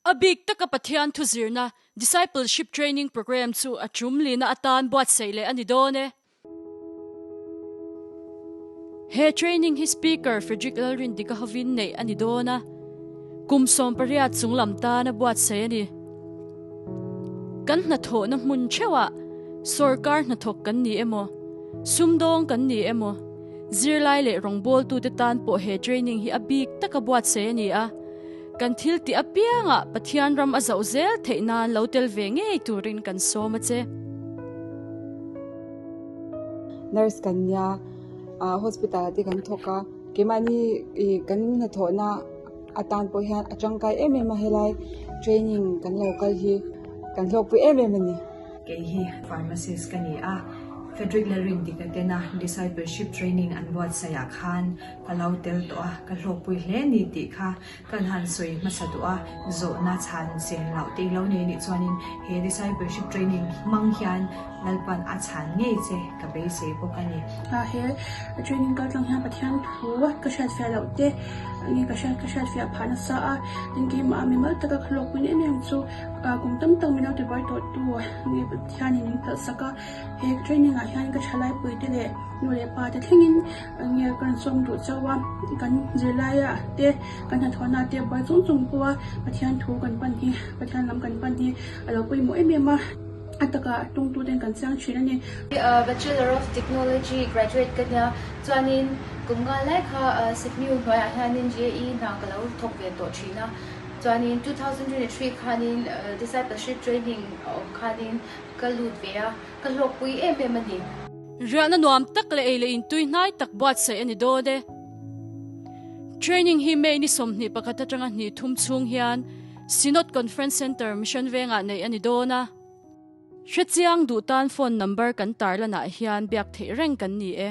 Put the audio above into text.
A bik taka Pathian thu zirna Discipleship Training Programme chu a tum lina atan buatsaih leh a ni dawn e. He training hi Speaker Frederick Lalrindika hovin neih a ni dawn a, kum 18 chunglam tana buatsaih a ni. Kan hnathawhna hmun theuhah sawrkar hnathawk kan ni emaw, sumdawng kan ni emaw, zirlai leh rawngbawltute tan pawh he training hi a bik taka buatsaih a ni a, kan thil tih apiangah Pathian ram a zauh zel theih nan lo tel ve ngei turin kan sawm a che. Nurse kan nia, hospital ah te kan thawk a, keimahni ih kan hnathawhna atan pawh hian a tangkai em em a helai training kan lo kal hi kan hlawkpui em em a ni. Kei hi pharmacist ka ni a, Frederick Lalrindika tena discipleship training an buatsaih ah khan ka lo tel tawh a, ka hlawkpui hle ni tih kha kan han sawi hmasa duh a, zawhna chhan sen loh te ilo nei nih chuanin he discipleship training hmang hian Lalpan a chhan ngei che ka beisei bawk a ni. He training kal tlang hian Pathian thu ka hriatfiah loh te nge ka hriat ka hriatfiah phah nasa a, tin keimah mimal taka ka hlawkpui em em chu kum tam tak min lo tibuai tawh tu nge Pathianin min phelh sak a, he training ah hian ka thalaipui te leh nu leh pa te thlengin Nge kan sawm duh chauh a, kan zirlaia te, kan hnathawhna te buai chung chung pawha Pathian thu kan pan hi, Pathian lam kan pan hi a lo pawimawh em em a, a takah tawngtu ten kan chiang thin a ni. Bachelor of Technology graduate ka nia, chuanin kum nga lai kha Sipmiu hnuaiah hianin JE hna ka lo thawk ve tawh thin a, chuanin 2023 khanin Discipleship Training a awm khanin ka lut ve a. Ka hlawkpui em em a ni. Riahna nuam tak leh ei leh intui hnai tak buatsaih a ni dawn e. Training hi May ni 21 atanga hnih thum chhung hian Synod Conference Centre Mission Vengah neih a ni dawn a. Hrechiang duh tan phone number kan tarlanah hian biak theih reng kan ni e.